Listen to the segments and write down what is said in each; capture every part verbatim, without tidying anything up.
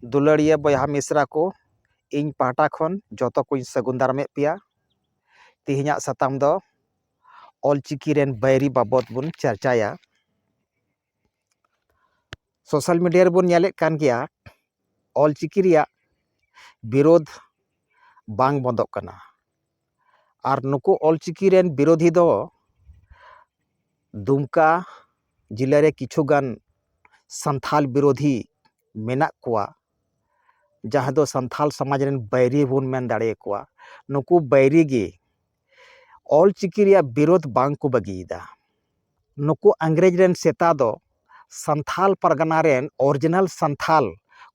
ᱫᱩᱞᱟᱹᱲᱤᱭᱟᱹ ᱵᱚᱭᱦᱟ ᱢᱤᱥᱨᱟ ᱠᱚ, ᱤᱧ ᱯᱟᱦᱴᱟ ᱠᱷᱚᱱ ᱡᱚᱛᱚ ᱠᱚᱧ ᱥᱟᱹᱜᱩᱱ ᱫᱟᱨᱟᱢᱮᱫ ᱯᱮᱭᱟ᱾ ᱛᱮᱦᱮᱧᱟᱜ ᱥᱟᱛᱟᱢ ᱫᱚ ᱚᱞᱪᱤᱠᱤ ᱨᱮᱱ ᱵᱟᱹᱭᱨᱤ ᱵᱟᱵᱚᱛ ᱵᱚᱱ ᱪᱟᱨᱪᱟᱭᱟ᱾ ᱥᱳᱥᱟᱞ ᱢᱤᱰᱤᱭᱟ ᱨᱮᱵᱚᱱ ᱧᱮᱞᱮᱫ ᱠᱟᱱ ᱜᱮᱭᱟ, ᱚᱞᱪᱤᱠᱤ ᱨᱮᱭᱟᱜ ᱵᱤᱨᱳᱫᱷ ᱵᱟᱝ ᱵᱚᱱᱫᱚᱜ ᱠᱟᱱᱟ᱾ ᱟᱨ ᱱᱩᱠᱩ ᱚᱞᱪᱤᱠᱤ ᱨᱮᱱ ᱵᱤᱨᱳᱫᱷᱤ ᱫᱚ ᱫᱩᱢᱠᱟ ᱡᱮᱞᱟ ᱨᱮ ᱠᱤᱪᱷᱩ ᱜᱟᱱ ᱥᱟᱱᱛᱷᱟᱞ ᱵᱤᱨᱳᱫᱷᱤ ᱢᱮᱱᱟᱜ ᱠᱚᱣᱟ, ᱡᱟᱦᱟᱸ ᱫᱚ ᱥᱟᱱᱛᱷᱟᱞ ᱥᱚᱢᱟᱡᱽ ᱨᱮᱱ ᱵᱟᱹᱭᱨᱤ ᱵᱚᱱ ᱢᱮᱱ ᱫᱟᱲᱮᱭᱟᱠᱚᱣᱟ᱾ ᱱᱩᱠᱩ ᱵᱟᱹᱭᱨᱤ ᱜᱮ ᱚᱞᱪᱤᱠᱤ ᱨᱮᱭᱟᱜ ᱵᱤᱨᱳᱫᱷ ᱵᱟᱝ ᱠᱚ ᱵᱟᱹᱜᱤᱭᱮᱫᱟ᱾ ᱱᱩᱠᱩ ᱤᱝᱨᱮᱡᱽ ᱨᱮᱱ ᱥᱮᱛᱟ ᱫᱚ ᱥᱟᱱᱛᱷᱟᱞ ᱯᱟᱨᱜᱟᱱᱟ ᱨᱮᱱ ᱚᱨᱤᱡᱤᱱᱟᱞ ᱥᱟᱱᱛᱷᱟᱞ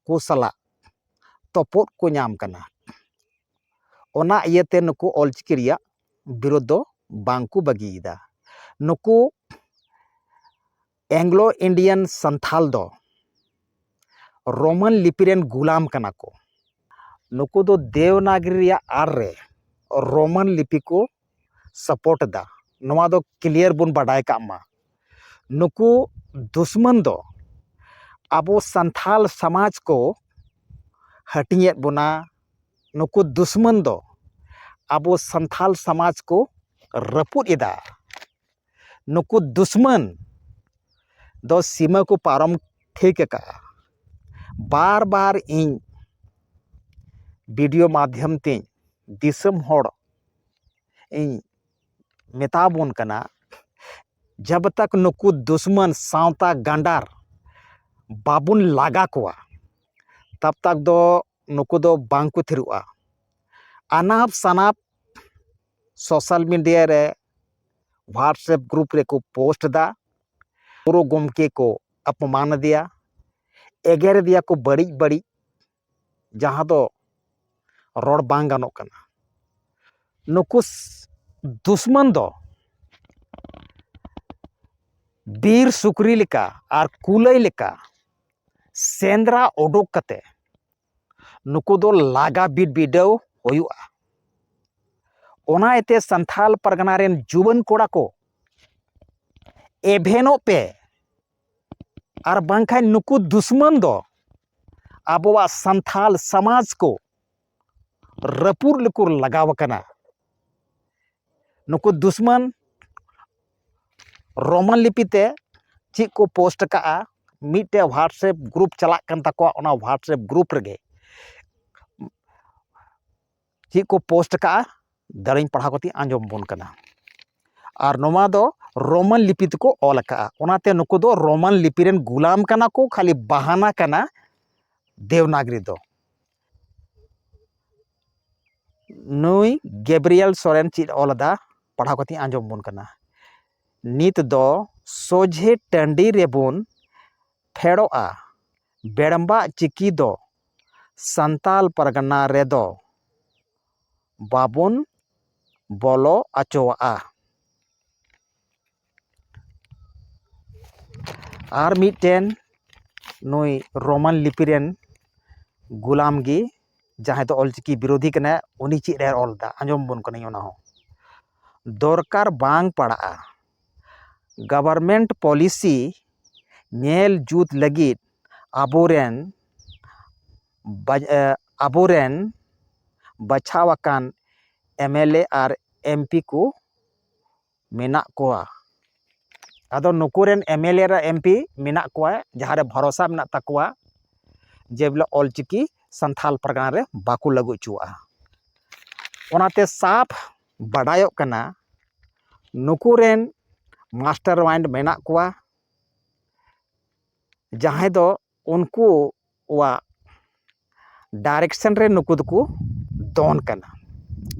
ᱠᱚ ᱥᱟᱞᱟᱜ ᱛᱚᱯᱚᱫ ᱠᱚ ᱧᱟᱢ ᱠᱟᱱᱟ᱾ ᱚᱱᱟ ᱤᱭᱟᱹᱛᱮ ᱱᱩᱠᱩ ᱚᱞᱪᱤᱠᱤ ᱨᱮᱭᱟᱜ ᱵᱤᱨᱳᱫᱷ ᱫᱚ ᱵᱟᱝ ᱠᱚ ᱵᱟᱹᱜᱤᱭᱮᱫᱟ᱾ ᱱᱩᱠᱩ ᱮᱝᱞᱳ ᱤᱱᱰᱤᱭᱟᱱ ᱥᱟᱱᱛᱷᱟᱞ ᱫᱚ ᱨᱳᱢᱟᱱ ᱞᱤᱯᱤ ᱨᱮᱱ ᱜᱩᱞᱟᱢ ᱠᱟᱱᱟ ᱠᱚ᱾ ᱱᱩᱠᱩ ᱫᱚ ᱫᱮᱣᱱᱟᱜᱽᱨᱤ ᱨᱮᱭᱟᱜ ᱟᱨ ᱨᱮ ᱨᱳᱢᱟᱱ ᱞᱤᱯᱤ ᱠᱚ ᱥᱟᱯᱳᱨᱴ ᱮᱫᱟ᱾ ᱱᱚᱣᱟ ᱫᱚ ᱠᱞᱤᱭᱟᱨ ᱵᱚᱱ ᱵᱟᱰᱟᱭ ᱠᱟᱜ ᱢᱟ᱾ ᱱᱩᱠᱩ ᱫᱩᱥᱢᱟᱱ ᱫᱚ ᱟᱵᱚ ᱥᱟᱱᱛᱷᱟᱞ ᱥᱚᱢᱟᱡᱽ ᱠᱚ ᱦᱟᱹᱴᱤᱧᱮᱫ ᱵᱚᱱᱟ᱾ ᱱᱩᱠᱩ ᱫᱩᱥᱢᱟᱱ ᱫᱚ ᱟᱵᱚ ᱥᱟᱱᱛᱷᱟᱞ ᱥᱚᱢᱟᱡᱽ ᱠᱚ ᱨᱟᱹᱯᱩᱫ ᱮᱫᱟ᱾ ᱱᱩᱠᱩ ᱫᱩᱥᱢᱟᱱ ᱫᱚ ᱥᱤᱢᱟᱹ ᱠᱚ ᱯᱟᱨᱚᱢ ᱴᱷᱤᱠ ᱟᱠᱟᱫᱼᱟ᱾ ᱵᱟᱨ ᱵᱟᱨ ᱤᱧ ᱵᱷᱤᱰᱤᱭᱳ ᱢᱟᱫᱽᱫᱷᱚᱢ ᱛᱤᱧ ᱫᱤᱥᱚᱢ ᱦᱚᱲ ᱤᱧ ᱢᱮᱛᱟ ᱵᱚᱱ ᱠᱟᱱᱟ, ᱡᱟᱵ ᱛᱟᱠ ᱱᱩᱠᱩ ᱫᱩᱥᱢᱟᱱ ᱥᱟᱶᱛᱟ ᱜᱟᱸᱰᱟᱨ ᱵᱟᱵᱚᱱ ᱞᱟᱜᱟ ᱠᱚᱣᱟ, ᱛᱟᱵ ᱛᱟᱠ ᱫᱚ ᱱᱩᱠᱩ ᱫᱚ ᱵᱟᱝ ᱠᱚ ᱛᱷᱤᱨᱚᱜᱼᱟ᱾ ᱟᱱᱟᱯ ᱥᱟᱱᱟᱯ ᱥᱳᱥᱟᱞ ᱢᱤᱰᱤᱭᱟ ᱨᱮ, WhatsApp ᱜᱨᱩᱯ ᱨᱮᱠᱚ ᱯᱳᱥᱴ ᱮᱫᱟ᱾ ᱜᱩᱨᱩ ᱜᱚᱢᱠᱮ ᱠᱚ ᱚᱯᱚᱢᱟᱱ ᱮᱫᱮᱭᱟ, ᱮᱜᱮᱨ ᱮᱫᱮᱭᱟ ᱠᱚ ᱵᱟᱹᱲᱤᱡ ᱵᱟᱹᱲᱤᱡ, ᱡᱟᱦᱟᱸ ᱫᱚ ᱨᱚᱲ ᱵᱟᱝ ᱜᱟᱱᱚᱜ ᱠᱟᱱᱟ᱾ ᱱᱩᱠᱩ ᱫᱩᱥᱢᱟᱱ ᱫᱚ ᱵᱤᱨ ᱥᱩᱠᱨᱤ ᱞᱮᱠᱟ ᱟᱨ ᱠᱩᱞᱟᱹᱭ ᱞᱮᱠᱟ ᱥᱮᱸᱫᱽᱨᱟ ᱩᱰᱩᱠ ᱠᱟᱛᱮ ᱱᱩᱠᱩ ᱫᱚ ᱞᱟᱜᱟ ᱵᱤᱰ ᱵᱤᱰᱟᱹᱣ ᱦᱩᱭᱩᱜᱼᱟ᱾ ᱚᱱᱟ ᱤᱭᱟᱹᱛᱮ ᱥᱟᱱᱛᱷᱟᱞ ᱯᱟᱨᱜᱟᱱᱟ ᱨᱮᱱ ᱡᱩᱣᱟᱹᱱ ᱠᱚᱲᱟ ᱠᱚ, ᱮᱵᱷᱮᱱᱚᱜ ᱯᱮ, ᱟᱨ ᱵᱟᱝᱠᱷᱟᱱ ᱱᱩᱠᱩ ᱫᱩᱥᱢᱟᱱ ᱫᱚ ᱟᱵᱚᱣᱟᱜ ᱥᱟᱱᱛᱟᱞ ᱥᱚᱢᱟᱡᱽ ᱠᱚ ᱨᱟᱹᱯᱩᱫ ᱞᱮᱠᱚ ᱞᱟᱜᱟᱣ ᱟᱠᱟᱱᱟ᱾ ᱱᱩᱠᱩ ᱫᱩᱥᱢᱟᱱ ᱨᱳᱢᱟᱱ ᱞᱤᱯᱤ ᱛᱮ ᱪᱮᱫ ᱠᱚ ᱯᱳᱥᱴ ᱟᱠᱟᱫᱼᱟ, ᱢᱤᱫᱴᱮᱡ WhatsApp ᱜᱨᱩᱯ ᱪᱟᱞᱟᱜ ᱠᱟᱱ ᱛᱟᱠᱚᱣᱟ, ᱚᱱᱟ WhatsApp ᱜᱨᱩᱯ ᱨᱮᱜᱮ ᱪᱮᱫ ᱠᱚ ᱯᱳᱥᱴ ᱟᱠᱟᱫᱼᱟ, ᱫᱟᱲᱮᱧ ᱯᱟᱲᱦᱟᱣ ᱠᱟᱛᱮᱧ ᱟᱸᱡᱚᱢ ᱟᱵᱚᱱ ᱠᱟᱱᱟ᱾ ᱟᱨ ᱱᱚᱣᱟ ᱫᱚ ᱨᱳᱢᱟᱱ ᱞᱤᱯᱤ ᱛᱮᱠᱚ ᱚᱞ ᱟᱠᱟᱫᱼᱟ, ᱚᱱᱟᱛᱮ ᱱᱩᱠᱩ ᱫᱚ ᱨᱳᱢᱟᱱ ᱞᱤᱯᱤ ᱨᱮᱱ ᱜᱩᱞᱟᱢ ᱠᱟᱱᱟ ᱠᱚ, ᱠᱷᱟᱹᱞᱤ ᱵᱟᱦᱟᱱᱟ ᱠᱟᱱᱟ ᱫᱮᱵᱽᱱᱟᱜᱽᱨᱤ ᱫᱚ᱾ ᱱᱩᱭ ᱜᱮᱵᱽᱨᱤᱭᱮᱞ ᱥᱚᱨᱮᱱ ᱪᱮᱫ ᱚᱞ ᱟᱫᱟ, ᱯᱟᱲᱦᱟᱣ ᱠᱟᱛᱮᱧ ᱟᱸᱡᱚᱢ ᱟᱵᱚᱱ ᱠᱟᱱᱟ᱾ ᱱᱤᱛ ᱫᱚ ᱥᱚᱡᱷᱮ ᱴᱟᱺᱰᱤ ᱨᱮᱵᱚᱱ ᱯᱷᱮᱰᱚᱜᱼᱟ᱾ ᱵᱮᱲᱢᱵᱟᱜ ᱪᱤᱠᱤ ᱫᱚ ᱥᱟᱱᱛᱟᱞ ᱯᱟᱨᱜᱟᱱᱟ ᱨᱮᱫᱚ ᱵᱟᱵᱚᱱ ᱵᱚᱞᱚ ᱚᱪᱚᱣᱟᱜᱼᱟ᱾ ᱟᱨ ᱢᱤᱫᱴᱮᱱ ᱱᱩᱭ ᱨᱳᱢᱟᱱ ᱞᱤᱯᱤ ᱨᱮᱱ ᱜᱩᱞᱟᱢ ᱜᱮ, ᱡᱟᱦᱟᱸᱭ ᱫᱚ ᱚᱞᱪᱤᱠᱤ ᱵᱤᱨᱳᱫᱷᱤ ᱠᱟᱱᱟᱭ, ᱩᱱᱤ ᱪᱮᱫ ᱮ ᱚᱞ ᱮᱫᱟ, ᱟᱸᱡᱚᱢ ᱵᱚᱱ ᱠᱟᱹᱱᱟᱹᱧ ᱚᱱᱟ ᱦᱚᱸ᱾ ᱫᱚᱨᱠᱟᱨ ᱵᱟᱝ ᱯᱟᱲᱟᱜᱼᱟ᱾ ᱜᱚᱵᱷᱚᱨᱱᱢᱮᱱᱴ ᱯᱚᱞᱤᱥᱤ ᱧᱮᱞ ᱡᱩᱛ ᱞᱟᱹᱜᱤᱫ ᱟᱵᱚᱨᱮᱱ ᱵᱟ-, ᱮ, ᱟᱵᱚᱨᱮᱱ ᱵᱟᱪᱷᱟᱣ ᱟᱠᱟᱱ M L A R M P ᱠᱚ ᱢᱮᱱᱟᱜ ᱠᱚᱣᱟ᱾ ᱟᱫᱚ ᱱᱩᱠᱩ ᱨᱮᱱ M L A R M P ᱢᱮᱱᱟᱜ ᱠᱚᱣᱟ, ᱡᱟᱦᱟᱸ ᱨᱮ ᱵᱷᱚᱨᱚᱥᱟ ᱢᱮᱱᱟᱜ ᱛᱟᱠᱚᱣᱟ ᱡᱮ ᱵᱚᱞᱮ ᱚᱞᱪᱤᱠᱤ ᱥᱟᱱᱛᱷᱟᱞ ᱯᱟᱨᱜᱟᱱᱟ ᱨᱮ ᱵᱟᱠᱚ ᱞᱟᱹᱜᱩ ᱦᱚᱪᱚᱣᱟᱜᱼᱟ᱾ ᱚᱱᱟᱛᱮ ᱥᱟᱯᱷ ᱵᱟᱰᱟᱭᱚᱜ ᱠᱟᱱᱟ ᱱᱩᱠᱩ ᱨᱮᱱ ᱢᱟᱥᱴᱟᱨ ᱢᱟᱭᱤᱱᱰ ᱢᱮᱱᱟᱜ ᱠᱚᱣᱟ, ᱡᱟᱦᱟᱸᱭ ᱫᱚ ᱩᱱᱠᱩᱣᱟᱜ ᱰᱟᱭᱨᱮᱠᱥᱚᱱ ᱨᱮ ᱱᱩᱠᱩ ᱫᱚᱠᱚ ᱫᱚᱱ ᱠᱟᱱᱟ᱾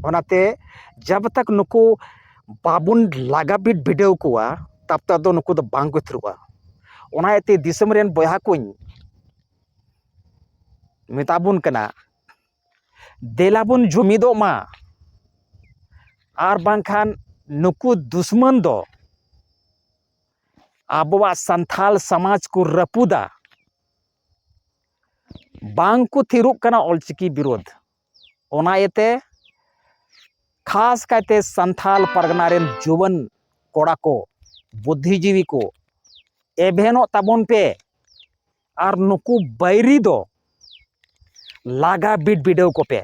ᱚᱱᱟᱛᱮ ᱡᱟᱵ ᱛᱟᱠ ᱱᱩᱠᱩ ᱵᱟᱵᱚᱱ ᱞᱟᱜᱟ ᱵᱤᱰ-, ᱵᱤᱰᱟᱹᱣ ᱠᱚᱣᱟ, ᱛᱟᱵ ᱛᱟᱠ ᱫᱚ ᱱᱩᱠᱩ ᱫᱚ ᱵᱟᱝ ᱠᱚ ᱛᱷᱤᱨᱚᱜᱼᱟ᱾ ᱚᱱᱟ ᱤᱭᱟᱹᱛᱮ ᱫᱤᱥᱚᱢ ᱨᱮᱱ ᱵᱚᱭᱦᱟ ᱠᱚᱧ ᱢᱮᱛᱟ ᱵᱚᱱ ᱠᱟᱱᱟ, ᱫᱮᱞᱟ ᱵᱚᱱ ᱡᱩᱢᱤᱫᱚᱜ ᱢᱟ, ᱟᱨ ᱵᱟᱝᱠᱷᱟᱱ ᱱᱩᱠᱩ ᱫᱩᱥᱢᱟᱱ ᱫᱚ ᱟᱵᱚᱣᱟᱜ ᱥᱟᱱᱛᱷᱟᱞ ᱥᱚᱢᱟᱡᱽ ᱠᱚ ᱨᱟᱹᱯᱩᱫᱟ, ᱵᱟᱝ ᱠᱚ ᱛᱷᱤᱨᱚᱜ ᱠᱟᱱᱟ ᱚᱞᱪᱤᱠᱤ ᱵᱤᱨᱳᱫᱷ᱾ ᱚᱱᱟ ᱤᱭᱟᱹᱛᱮ ᱠᱷᱟᱥ ᱠᱟᱭᱛᱮ ᱥᱟᱱᱛᱷᱟᱞ ᱯᱟᱨᱜᱟᱱᱟ ᱨᱮᱱ ᱡᱩᱣᱟᱹᱱ ᱠᱚᱲᱟ ᱠᱚ, ᱵᱩᱫᱽᱫᱷᱤᱡᱤᱵᱤ ᱠᱚ, ᱮᱵᱷᱮᱱᱚᱜ ᱛᱟᱵᱚᱱ ᱯᱮ᱾ ᱟᱨ ᱱᱩᱠᱩ ᱵᱟᱹᱭᱨᱤ ᱫᱚ ᱞᱟᱜᱟ ᱵᱤᱰ ᱵᱤᱰᱟᱹᱣ ᱠᱚᱯᱮ᱾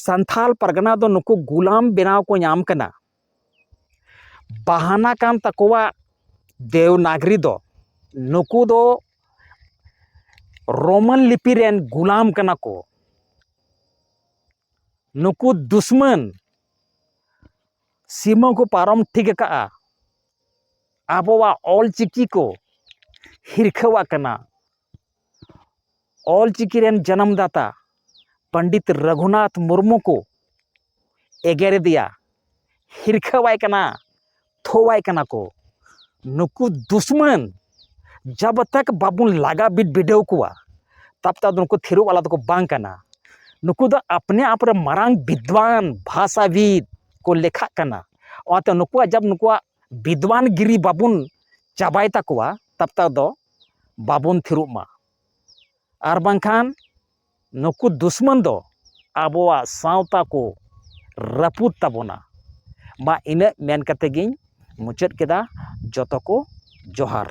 ᱥᱟᱱᱛᱷᱟᱞ ᱯᱟᱨᱜᱟᱱᱟ ᱫᱚ ᱱᱩᱠᱩ ᱜᱩᱞᱟᱢ ᱵᱮᱱᱟᱣ ᱠᱚ ᱧᱟᱢ ᱠᱟᱱᱟ᱾ ᱵᱟᱦᱟᱱᱟ ᱠᱟᱱ ᱛᱟᱠᱚᱣᱟ ᱫᱮᱣᱱᱟᱜᱽᱨᱤ ᱫᱚ᱾ ᱱᱩᱠᱩ ᱫᱚ ᱨᱳᱢᱟᱱ ᱞᱤᱯᱤ ᱨᱮᱱ ᱜᱩᱞᱟᱢ ᱠᱟᱱᱟ ᱠᱚ᱾ ᱱᱩᱠᱩ ᱫᱩᱥᱢᱟᱹᱱ ᱥᱤᱢᱟᱹ ᱠᱚ ᱯᱟᱨᱚᱢ ᱴᱷᱤᱠ ᱟᱠᱟᱫᱼᱟ᱾ ᱟᱵᱚᱣᱟᱜ ᱚᱞ ᱪᱤᱠᱤ ᱠᱚ ᱦᱤᱨᱠᱷᱟᱹᱣᱟᱜ ᱠᱟᱱᱟ᱾ ᱚᱞ ᱪᱤᱠᱤ ᱨᱮᱱ ᱡᱟᱱᱟᱢ ᱫᱟᱛᱟ ᱯᱚᱱᱰᱤᱛ ᱨᱚᱜᱷᱩᱱᱟᱛᱷ ᱢᱩᱨᱢᱩ ᱠᱚ ᱮᱜᱮᱨᱮᱫᱮᱭᱟ, ᱦᱤᱨᱠᱷᱟᱹᱣᱟᱭ ᱠᱟᱱᱟ, ᱛᱷᱚᱣᱟᱭ ᱠᱟᱱᱟ ᱠᱚ᱾ ᱱᱩᱠᱩ ᱫᱩᱥᱢᱟᱹᱱ ᱡᱟᱵ ᱛᱟᱠ ᱵᱟᱵᱚᱱ ᱞᱟᱜᱟ ᱵᱤᱰ ᱵᱤᱰᱟᱹᱣ ᱠᱚᱣᱟ, ᱛᱟᱵ ᱛᱟᱠ ᱫᱚ ᱱᱩᱠᱩ ᱛᱷᱤᱨᱚᱜ ᱣᱟᱞᱟ ᱫᱚᱠᱚ ᱵᱟᱝ ᱠᱟᱱᱟ᱾ ᱱᱩᱠᱩ ᱫᱚ ᱟᱯᱱᱮ ᱟᱯ ᱨᱮ ᱢᱟᱨᱟᱝ ᱵᱤᱫᱽᱣᱟᱱ ᱵᱷᱟᱥᱟᱵᱤᱫ ᱠᱚ ᱞᱮᱠᱷᱟᱜ ᱠᱟᱱᱟ᱾ ᱚᱱᱟᱛᱮ ᱱᱩᱠᱩᱣᱟᱜ ᱡᱟᱵ ᱱᱩᱠᱩᱣᱟᱜ ᱵᱤᱫᱽᱣᱟᱱ ᱜᱤᱨᱤ ᱵᱟᱵᱚᱱ ᱪᱟᱵᱟᱭ ᱛᱟᱠᱚᱣᱟ, ᱛᱟᱵ ᱛᱟᱠ ᱫᱚ ᱵᱟᱵᱚᱱ ᱛᱷᱤᱨᱚᱜ ᱢᱟ᱾ ᱟᱨ ᱵᱟᱝᱠᱷᱟᱱ ᱱᱩᱠᱩ ᱫᱩᱥᱢᱟᱹᱱ ᱫᱚ ᱟᱵᱚᱣᱟᱜ ᱥᱟᱶᱛᱟ ᱠᱚ ᱨᱟᱹᱯᱩᱫ ᱛᱟᱵᱚᱱᱟ᱾ ᱢᱟ ᱤᱱᱟᱹᱜ ᱢᱮᱱ ᱠᱟᱛᱮ ᱜᱤᱧ ᱢᱩᱪᱟᱹᱫ ᱠᱮᱫᱟ᱾ ᱡᱚᱛᱚ ᱠᱚ ᱡᱚᱦᱟᱨ᱾